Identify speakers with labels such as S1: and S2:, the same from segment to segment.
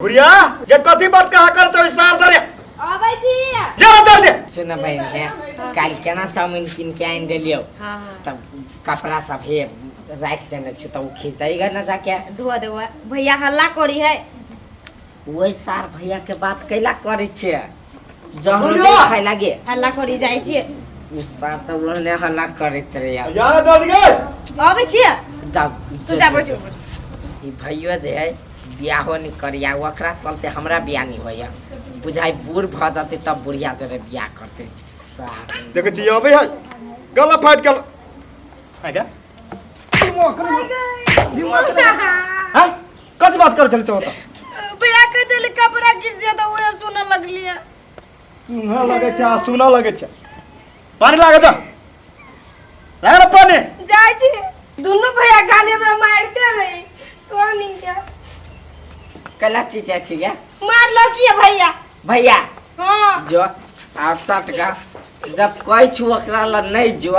S1: गुड़िया ये कथी बात कहा कर छौ सार सार
S2: आबै छी।
S1: ये चल दे।
S3: सुन बहिन, हे काल्हि केना चाउमिन कीन के आनि देलियौ?
S2: हाँ हाँ।
S3: तब कपड़ा सब हे राखि देने छी, तऽ ओ खींच दै ने जाके।
S2: धो देबै, भैया हल्ला करी है।
S3: ओहि सार भैया के बात कैला करै छियै? जहर
S1: गुड़िया!
S3: खाय लागे।
S2: हल्ला करी जाइ छियै।
S3: ओ सार तऽ ओहने हल्ला करैत रहैया।
S1: यार चल गए।
S2: आबै छियै।
S3: जा।
S2: तू जा बैठ।
S3: ई भैयो जे है बियाहो नहीं करिया, ओकरा चलते हमरा बियाह नहीं होइया। बुझाइ बूढ़ भऽ जेतै तब बुढ़िया जोरे बियाह करतै सार।
S1: देखै छी अबै है गला फाटि गेल। आइ गे दिमाग दिमाग हैं, कथी बात करै छली तो? ओतऽ
S2: भैया के चले कपड़ा खींच दिया तो वह सुनऽ लगलियै।
S1: सुनऽ लगै छै आ सुनऽ लगै छै। पानी लागत लागल पानी।
S2: जाइ छी, दुनू भैया खाली हमरा मारिते रही। तो के
S3: कैला चीज छी गे?
S2: मारलो की भैया?
S3: भैया।
S2: हाँ।
S3: जो और सट गा, जब कहै छु ओकरा ल नहीं जो,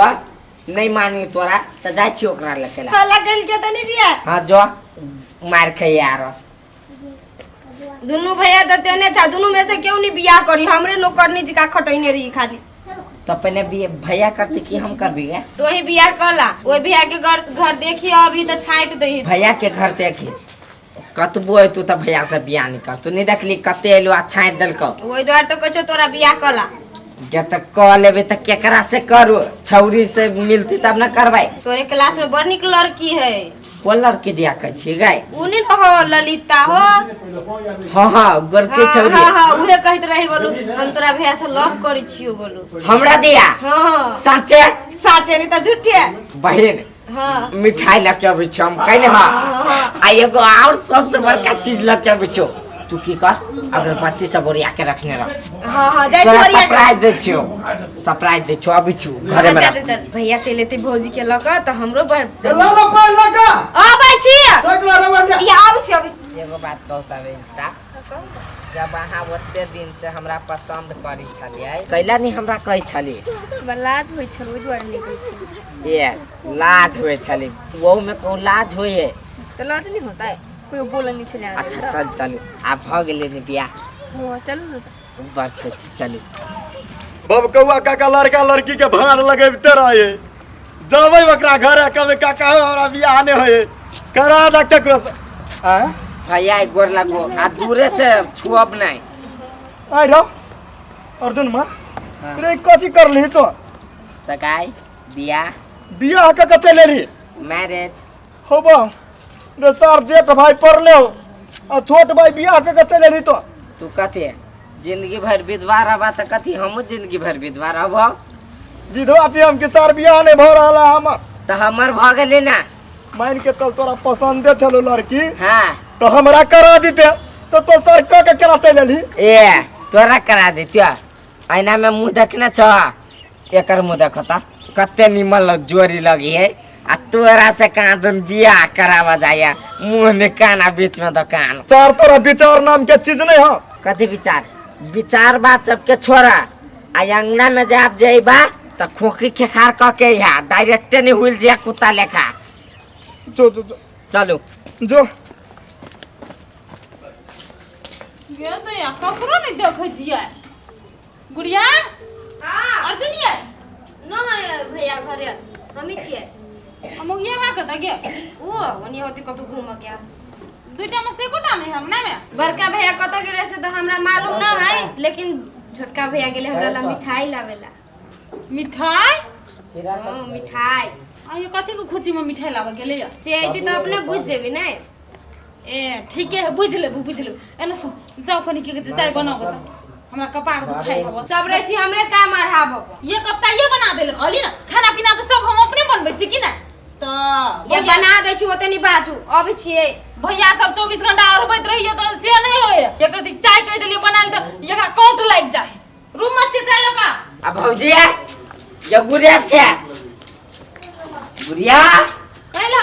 S3: नहीं मानी तोरा तऽ जाइ छी ओकरा ल कैला।
S2: हल्ला कइल के तनी जिया।
S3: हाँ जो, मार खाइया आरो।
S2: दुनू भैया तऽ तेने छा, दुनू में से केहू नहीं बियाह करी, हमरे नौकरनी जी का खटैने रही खाली।
S3: तो पहले भैया करते कि हम कर दिए?
S2: तो ही बियाह करला, ओहि भैया के घर घर देखियो अभी तऽ छाँटि दही।
S3: भैया के घर देखी कतबो तू तऽ भैया से बियाह नहीं कर। तू नहीं देखली कते एलो आ छाँटि देलकौ।
S2: ओहि दुआरे तऽ कहै छौ तोरा बियाह करला।
S3: गे तऽ कऽ लेबै तऽ केकरा से करू? छौरी से मिलती तब न करबै।
S2: तोरे क्लास में बड़ नीक लड़की है।
S3: कोन लड़की दिया कहै छी गै?
S2: उ नहीं हो ललिता हो।
S3: हाँ हाँ, गोरकी छौरी।
S2: हाँ हाँ, उहे कहैत रही, बोलू हम तोरा भैया से लव करै छियो बोलू।
S3: हमरा दिया?
S2: हाँ।
S3: साचे?
S2: साचे नहीं तऽ झूठे।
S3: बहिन।
S2: हाँ।
S3: मिठाई लऽ के अबै छी हम कहने। हाँ।
S2: हाँ।
S3: आ एगो और सबसे बड़का चीज लऽ के अबै छियौ। तू की कर, अगरबत्ती सब ओरिया के रखने रह।
S2: हाँ हाँ, जाइ छी
S3: तोरा
S2: ओरिया के।
S3: सरप्राइज दै छियौ, सरप्राइज दै छियौ। अबै छियौ, घरे में
S2: जा,
S3: रह।
S2: जा, जा। भैया चलि एतै भौजी के लऽ कऽ तऽ हमरो बड़
S1: ला ला पानी लगा।
S2: अबै छी।
S1: सकला रे बन्या।
S2: या आबै छी, आबै छी।
S3: एगो बात कहू तऽ रंजिता, जब अहाँ ओते दिन से हमरा पसंद करै छलियै, कैला नहीं हमरा कहै छलियै?
S4: हमरा लाज होइ छल, ओहि दुआरे नहि कहै छलियै।
S3: ए लाज होइ छलै, ओहूमे कहूँ लाज होइए?
S4: तऽ लाज नहि होतै? कोइ बोलल नहि छलै अहाँके?
S3: अच्छा चल चलू, आब भऽ गेलै ने बियाह।
S4: हँ, चलू ने तऽ।
S3: बड़ खुश, चलू।
S1: बबकौआ काका लड़का लड़की के भाड़ लगेबते रहे। जबै ओकरा घरे कहबै, काका हौ, हमरा बियाह नहि होय, करा दे केकरो से। आँय?
S3: भैया गोर लगो आ दूरे से छुअब नहीं।
S1: आइ रौ अर्जुन माँ रे, कथी करलिही तो?
S3: सगाई बियाह।
S1: बियाह कऽ के चलि एलही?
S3: मैरिज।
S1: हो बा रे सर, जेठ भाई पढ़ले हो आ छोट भाई बियाह कऽ के चलि एलही तो।
S3: तू कथी जिंदगी भर विधवा रहबा तऽ कथी हमहूँ जिंदगी भर विधवा रहबो?
S1: विधवा छी हम कि सर बियाह नहि भऽ रहल है हमर?
S3: तऽ हमर भऽ गेलै ने।
S1: मान के चल तोरा पसंदे छलो लड़की
S3: हाँ
S1: तो हमरा करा दीते, तो तो सर कऽ के केना चलि एलही?
S3: ए तोरा करा देतियो? ऐना में मुँह देखने छ? एकर मुँह देखता कते निमन लग जोड़ी लगी है आ तोरा से कहाँ दिन बियाह करावा जाया, मुँह ने कान आ बीच में दुकान।
S1: सर तोरा विचार नाम के चीज नहीं हो।
S3: कथी विचार? विचार बात सबके छोड़ा आ अंगना में जाब जेबा त खोखी खेखार क के यहाँ डायरेक्टे नहीं हुल जिया कुत्ता लेखा।
S1: जो जो जो।
S3: चलू।
S1: जो।
S5: गे तऽ या ककरो नहि देखै छियै। गुड़िया।
S2: हाँ।
S5: अर्जुन ये?
S2: नहि भैया घरे हमी छियै।
S5: आ मुगिया बा कतऽ गे?
S2: ओ ओनी होती कतौ घूमऽ के।
S5: दुइटा में से एकोटा नहि अंगना में।
S2: बड़का भैया कतऽ गेलै से तऽ हमरा मालूम न है, लेकिन छोटका भैया गेलै हमरा ला मिठाई लाबे ला।
S5: मिठाई?
S2: हाँ, मिठाई।
S5: आ यो कथी के खुशी में मिठाई लाबऽ गेलै या?
S2: से अयती तऽ अपने बुझि जेबी ने।
S5: ए ठीके है, बुझि लेबू बुझि लेबू। एने सुन, जाउ कनी की कहै छै चाय बनाउ तऽ हमरा कपार दुखाइ हबऽ।
S2: सब रहै छी हमरे काम अढ़ाबऽ।
S5: ये कप चाय बना देले कहली ना, खाना पीना तऽ सब हम अपने बनबै छी कि ना? तऽ
S2: ये बना दै छी ओते नहीं बाजू, अबै छियै।
S5: भैया सब 24 घंटा अरबैत रहिए तऽ से नहीं होय। एक रति चाय कहि देलियै बनायल तऽ एकरा काउंट लागि जाय। रूम में छियै चाय लऽ कऽ।
S3: आ भौजी ये गुड़िया छै, गुड़िया।
S5: कहला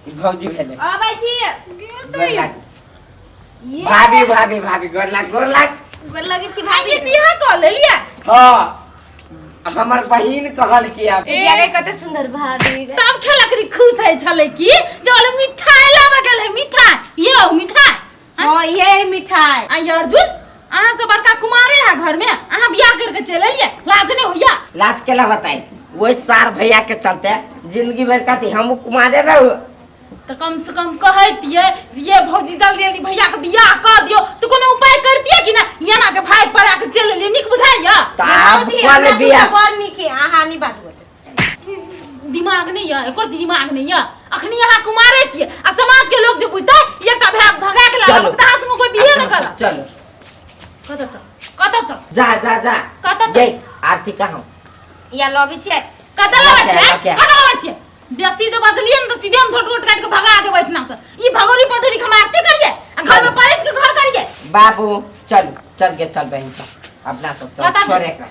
S3: ई भौजी भेलै।
S2: अबै छी।
S3: गोर लाग भाभी, भाभी भाभी गोर लाग, गोर लाग।
S2: गोर लगै छी
S5: भाई
S2: भाभी।
S5: ये बियाह कऽ लेलियै?
S3: हाँ, हमर बहिन कहल कि आब।
S2: ए गे कते सुंदर भाभी।
S5: तब खेलक री खुश है छलै कि जल मिठाई लाबऽ गेल है। मिठाई यौ, मिठाई
S2: हां ये मिठाई।
S5: आ ये अर्जुन, अहाँ से बड़का कुमारे है घर में, अहाँ बियाह करके चल एलियै, लाज नहीं होइया?
S3: लाज केला बताई, वही सार भैया के चलते जिंदगी भर कथी हम कुमारे रहू।
S5: तो कम से कम कहतियै जे ये भौजी जल्दी जल्दी भैया के बियाह कर दियो, तो कोनो उपाय करतियै कि ना? ये ना जे भाग पड़ा के चल एलियै, नीक बुझाइया?
S3: तऽ आब
S2: भौजी,
S3: कऽ ले
S2: हमरा
S3: बियाह।
S2: सबके बड़ नीक है, अहाँ नहीं बात बोलते।
S5: दिमाग नहीं है, एकर दिमाग नहीं है। अखनी अहाँ कुमारे छियै आ समाज के लोग जे बुझतै एकटा भाग भगा के
S3: चलू।
S5: लाबत, तऽ अहाँ संग कोई बियाह नहि करत।
S3: चलू।
S5: कतऽ चल, कतऽ चल?
S3: जा जा जा।
S5: कतऽ चल?
S3: ये आरती कहाँ?
S2: या लॉबी छियै।
S5: कतऽ लबै छियै?
S3: लऽ के।
S5: कतऽ लबै छियै? बेसी जे बजलियै ने तऽ सीधे हम झोट काटि के भगा देबै एहिठिना से। ई भगौरी पधौरी के हम आरती करियै आ घर में परैच के घर करियै।
S3: बाबू चल चल के चल बहन चल, अपना सब चल,
S5: कतऽ
S3: छोड़े एकरा।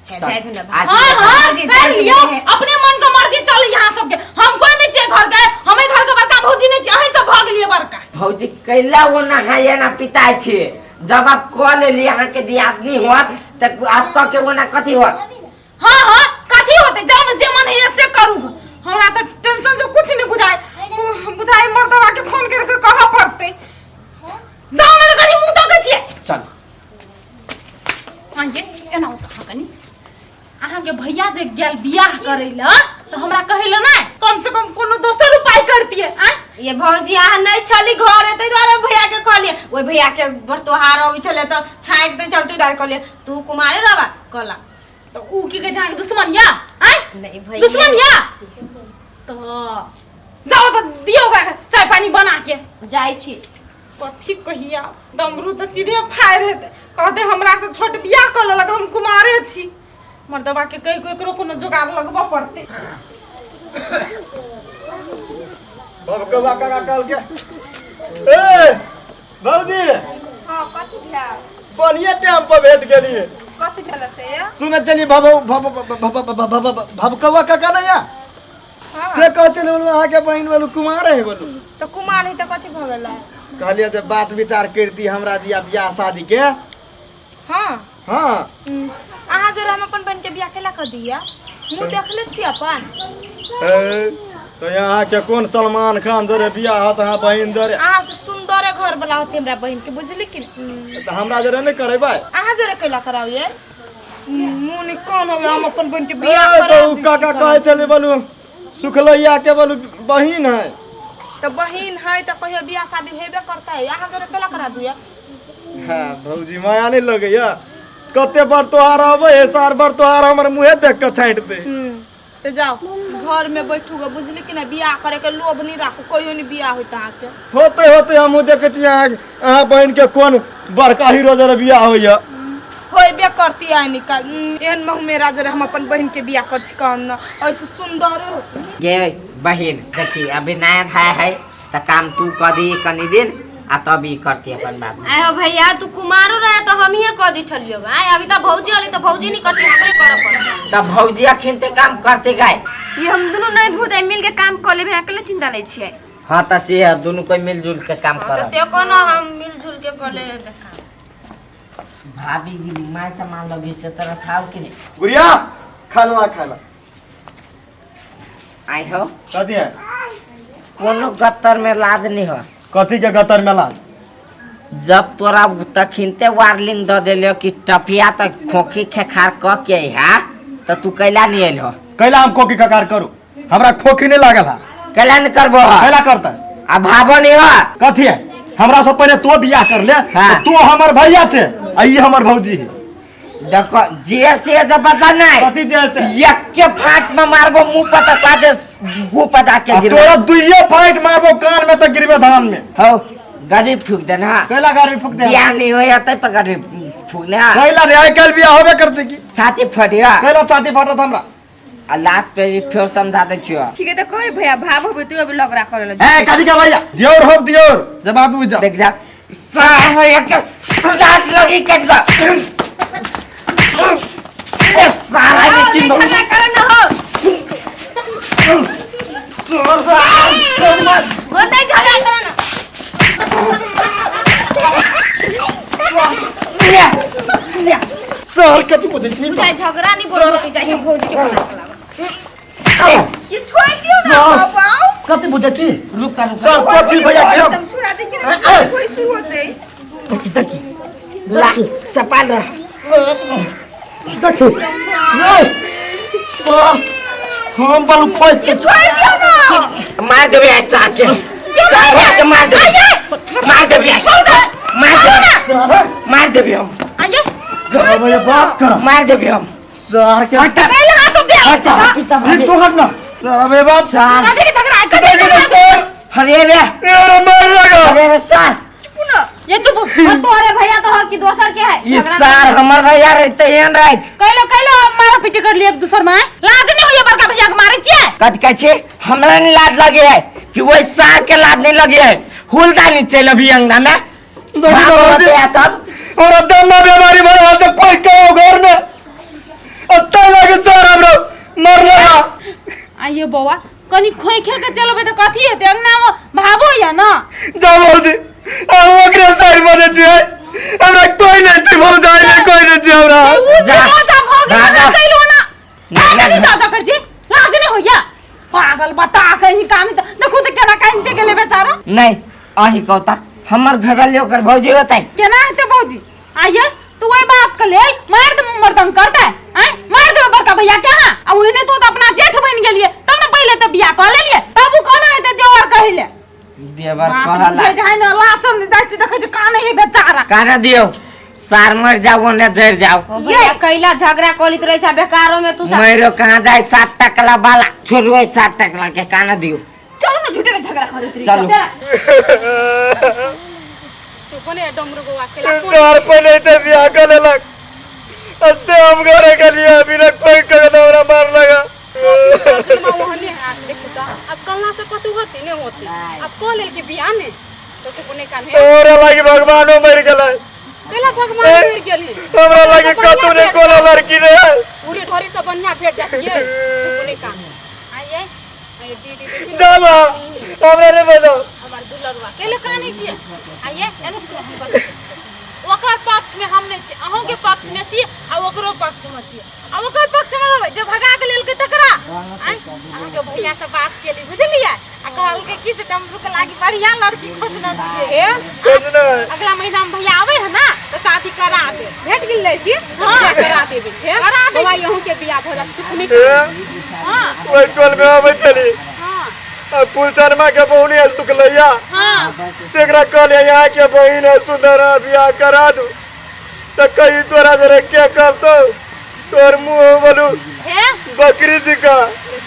S2: हे,
S3: चल।
S2: जाय दू ना।
S3: आरती
S5: हाँ
S3: कहाँ?
S5: हाँ
S2: भौजी,
S5: कर
S2: जाय दू
S5: लियौ,
S2: ना।
S5: अपने मन के मर्जी चल यहाँ सबके। हम कोई नहीं छियै घर के, हमें घर के बड़का भौजी नहीं छियै, अहीं सब भऽ गेलियै बड़का।
S3: भौजी कैला वो नहाये ना पिताई छी, जब आप कह लेली अहाँ के दियादनी होत त आप कह के वो ना कथी होत?
S5: हाँ हाँ कथी होते, जाओ ना जे मन है से करू। हमरा तऽ टेंशन से कुछ नहीं बुझाए, बुझाए मर्दवा के फोन करके कहऽ पड़तै। जाओ ना कनी मुंह तकै छियै।
S3: चल।
S5: हाँ ये एना उठा कनी, अहाँ के भैया जे गेल बियाह करै लए तऽ हमरा कहै लए नहि, कम से कम कोनो दोसर उपाय करतियै। आँय
S2: ये भौजी, अहाँ नहीं छली घर, ताहि दुआरे भैया के कहलियै। ओहि भैया के बरतोहार अबै छलै तऽ छाँकि दै छल, ताहि दुआरे कहलियै तू कुमारे रहबा कहला।
S5: तऽ उ की कहै छै अहाँके दुश्मन या? आँय
S2: नहीं भैया।
S5: दुश्मन या? तऽ जाओ तऽ दियौ ओकरा चाय पानी बना के।
S2: जाइ छी।
S5: कथी कहिया, डमरू तऽ सीधे फाड़ि हेतै, कहतै हमरा से छोट बियाह कऽ लेलक, हम कुमारे छी। मर्दबा के कहि कऽ एकरो कोनो जोगाड़ लगबऽ पड़तै।
S1: भवकवा काका कहलकै, ए भौजी।
S4: हाँ, कथी भेल?
S1: बढ़िया टाइम पर भेट गेलियै।
S4: कथी भेल से या?
S1: सुनै चली भव भव भव भव भवकवा काका नहीं या?
S4: हाँ।
S1: से कहै छलै बोलू अहाँके बहिन बोलू कुमार है बोलू।
S4: तऽ कुमार है तऽ कथी भऽ गेलै?
S1: कहलियै जे बात विचार करती हमरा दिया बियाह शादी के।
S4: हाँ।
S1: हाँ।
S4: अहाँ जोरे हम अपन बहिन के बियाह केला कर दिया? मुँह देखले छी अपन?
S1: ए, तो यहाँ के कोन सलमान खान जोरे बियाह होत अहाँ बहिन जोरे?
S4: अहाँ से सुंदरे घर वाला होते हमरा बहिन के, बुझली कि नहीं?
S1: तऽ हमरा जोरे नहि करेबै?
S4: अहाँ जोरे कैला कराउ ये? मुँह नहीं कौन होवे, हम अपन बहिन के बियाह
S1: ए,
S4: करा
S1: तऽ उ
S4: दै छी।
S1: काका कहै छलै बोलू सुखलैया के बोलू बहिन है।
S4: तऽ बहिन है तऽ कहियो बियाह शादी हेबे करतै, अहाँ जोरे कैला करा दिया?
S1: हाँ भौजी, माया नहीं लगैया, कते बार तोहार अबै है, सार बार तोहार हमर मुँहे देख के छाँटि दे।
S4: तऽ जाओ घर में बैठू गे, बुझली कि नहीं? बियाह करे के लोभ नहीं राखू, कहियो नहीं बियाह होइत अहाँके।
S1: होते होते हमहूँ देखै छी अहाँ अहाँ बहिन के कोन बड़का हीरो जोरे बियाह होइया।
S4: होइबे करती आइ निकाल। एहन महमेरा जोरे हम अपन बहिन के बियाह कर छी कहन न, ऐसे सुंदर होती।
S3: गे बहिन देखी, अभी नया धाय है तऽ काम तू कऽ दी कनी दिन आ तब ई करती अपन बाप।
S2: आय हो भैया, तू कुमारो रहे तो हम ही कह दी छलियो। आय अभी तो भौजी हली तो भौजी नहीं करती, हमरे करऽ पड़तै।
S3: तऽ भौजी अखन ते काम करते गाय।
S2: ये हम दुनू नहीं भौजाई मिल के काम कर लेबे, अकेले चिंता नहीं छियै।
S3: हाँ तऽ से है, दुनू कोई मिलजुल के काम
S2: हाँ, तो
S3: करब।
S2: से कोनो हम मिलजुल के कर लेबे काम।
S3: भाभी my सामान लगी से तोरा खाओ कि नहीं?
S1: गुड़िया खा ला खा ला।
S3: आइ हो।
S1: कथी है?
S3: कोनो गत्तर में लाज नहीं हो।
S1: कथी के गतर में लाज?
S3: जब तोरा तखिनते वार्निंग द देलियो कि टपिया तक खोखी खेखार क के हा, तऽ तू कैला नहीं एल हो?
S1: कैला हम खोखी खकार करू? हमरा खोखी नहीं लागल है।
S3: कैला नहीं करबो हो?
S1: कैला करतै?
S3: आ भाबो नहीं हो।
S1: कथी है? हमरा से पहले तो बियाह कर ले।
S3: हाँ।
S1: तो तू हमर भैया छे आ ई हमर भौजी है।
S3: देखो जे से जब बदला नहीं।
S1: कथी जे से?
S3: यक्के फाट में मारबो मुंह पर तऽ सादे गु पर जाके
S1: आ
S3: गिरबो।
S1: तोरा दुइये फाइट मारबो कान में तऽ गिरबे धान में।
S3: हो गरीब फूक देना।
S1: कैला गरीब फूक दे?
S3: बियाह नहीं होया तै पर गरीब फूकने।
S1: कैला रे, आइ काल्हि बियाह होबे करतै की?
S3: छाती फटिया।
S1: कैला छाती फटत हमरा?
S3: आ लास्ट पे फिर समझा दै छियो।
S2: ठीक है तो कोई भैया भाव होबे तू अभी लगरा करे ला।
S1: ए कथी के भैया? दियोर हो दियोर, जब बात बुझ जा।
S3: देख जा साह एक लात लगी कट ग। ए सारा के चिन्ह।
S2: झगड़ा करे न हो। हो नहीं झगड़ा करे ना।
S1: सर कथी बुझै छी?
S2: बुझाइ झगड़ा नहीं बोल बोल जाइ छै भौजी के फोन लाबा। ये छोड़ दियो ना बाबा।
S1: कथी बुझै छी
S3: रुक रुक
S1: सर कथी भैया के
S4: हम छुड़ा देखी ना कोई शुरू होते
S3: देखी देखी ला चपाल रह
S1: देखी नहीं वाह, हम बालू खोज के
S4: छोड़ दियो ना
S3: मार देबे ऐसा के सार के मार देबे मार देबे मार देबे मार देबे हम
S5: आइए
S1: भैया बात कर
S3: मार देबे हम
S1: सर के
S3: हट
S5: नहीं लगा सब दे
S3: हट हट
S1: ई तो हट ना अबे बाप
S3: सार
S5: कथी के झगड़ा है कथी के झगड़ा है?
S3: अरे रे
S1: अरे मार लगा
S3: अरे रे सार
S5: ये चुप
S2: और तोरे भैया तो हो कि दोसर के है
S3: ई
S2: झगड़ा
S3: सार हमर भैया रहते एहन रात
S5: कैलो कैलो मारा पीटी कर लिए एक दूसर में लाज नहीं होइए बड़का भैया के मारे छियै
S3: कथी कहै छी हमरा नहीं लाज लगे है कि वही सार के लाज नहीं लगे है हुलदा नहीं चल अभी अंगना में
S1: देखी
S3: बाप
S1: तो
S3: होते
S1: भौजी।
S3: है तब
S1: हमरा दम्मा बीमारी भर होते कोई कहो घर में अत्ता लागे सर हमरा मर लगा
S5: आइए बौआ कनी खोइ खे के चलबै तऽ कथी हेतै अंगना में भाबो या ना
S1: जा भौजी हम ओकरे साइड बने छियै हमरा कोई नहीं छै भौजाई नहीं कोई नहीं छै हमरा
S5: उ
S3: जा।
S5: जा भऽ गेल
S3: भागा।
S5: ना चलू ना
S3: ना, ना,
S5: कनी
S3: ना।
S5: दादा कर छी लाज नहीं होइया पागल बता कहीं कानी त देखू तऽ केना कानिते गेलै बेचारा
S3: नहीं अही कहता हमर घर वाले ओकर भौजी होता है
S5: केना हेतै भौजी आइए तू वही बात के लेल मार दे मर्दन करतै आँय मार देबै बड़का भैया के अहाँ आ ओहिने तू तऽ अपना जेठ बनि गेलियै तब ने पहिले तऽ बियाह कऽ लेलियै तब उ कोना हेतै देवर कहैले
S3: देवर
S5: बाप
S3: कहला
S5: बुझै जाइ ने लाज सब जाइ छी देखै छी कानै है बेचारा
S3: काना दियो सार मर जाओ ओने जर जाओ
S2: ओ भैया कैला झगड़ा कलित रहे छै बेकारो में तू सब
S3: मैरो कहाँ जाए सात टकला बाला छोड़ो है सात टकला के काना दियो
S5: चलू ने झूठे के झगड़ा करैत रही
S3: चलू।
S5: चुप ने डमरू गोवा केला
S1: सर पहिले ते बियाह कर लेलक से हम घरे के लिए अभी ना कोई कहे तो हमरा मार लगा
S6: ओहने हाथ देखू तऽ आब कलना से कतू होती नहि होती आब कऽ लेलकै बियाह ने तऽ चुप नहि कान हे
S1: हमरा लागी भगवानो मर गेलै
S6: कैला भगवान मरि गेली
S1: हमरा लागी कतौ ने कोनो लड़की ने
S6: पूरी ढोरी सब बढ़िया भेट जात ये चुप नहि कान आइए आइए दीदी देखी
S1: जाबा हमरा रे बदो
S6: हमर दुलरुआ कैला कानै छियै आइए एने सुन हम कहै छी। ओकर पक्ष में हम नहि छी अहूँके पक्ष में छी आ ओकरो पक्ष में छी आ ओकर पक्ष में रहबै जे भगा के लेलकै तकरा आँय अहाँके भैया से बात केली बुझलियै आ कहलकै कि से डमरू के लागी बढ़िया लड़की खोजने छियै
S1: खोजने
S6: अगला महीना में भैया आबै है ना तऽ शादी करा दे भेट गेल लड़की हाँ करा देबै करा दे बौआ अहूँ के बियाह भऽ जायत चुप नहि हाँ
S1: ओहि टोल में आबै छली
S6: हाँ
S1: आ फूलचनमा के बहिनी है सुखलैया
S6: हाँ
S1: से एकरा कहलियै यहाँ के बहिन है सुंदर है बियाह करा दू तऽ कही तोरा जरे के करतौ तोर मुँह बोलू
S6: हे
S1: बकरी जी का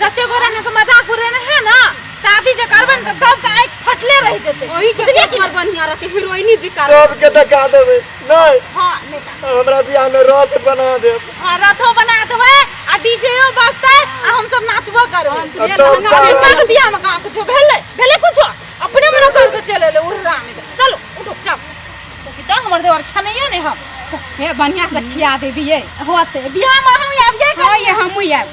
S6: जते गोरा अहाँके मजाक उड़ेने है ना शादी जे करबै ने तऽ सबके आँखि फटले रहि जेतै ओही के पेपर बढ़िया रहतै हीरोइनी जी का
S1: सबके देखा देबै नहीं
S6: हाँ नहि तऽ
S1: हमरा बियाह में रथ बना देब
S6: हाँ रथो बना देबै आ डीजेओ बजतै आ हम सब नाचबो करबै
S1: आ तब
S6: लहंगा के बियाह में कहाँ कुछो भेलै भेलै कुछो अपने मने कर के चलि एलै उर्रा में चलू उठो चल देखी तऽ हमर देवर खेनैयो नहि हम
S5: हे बढ़िया से खिया देबियै
S6: होतै बियाह में हम आबियै
S5: हाँ ये हमहूँ आयब।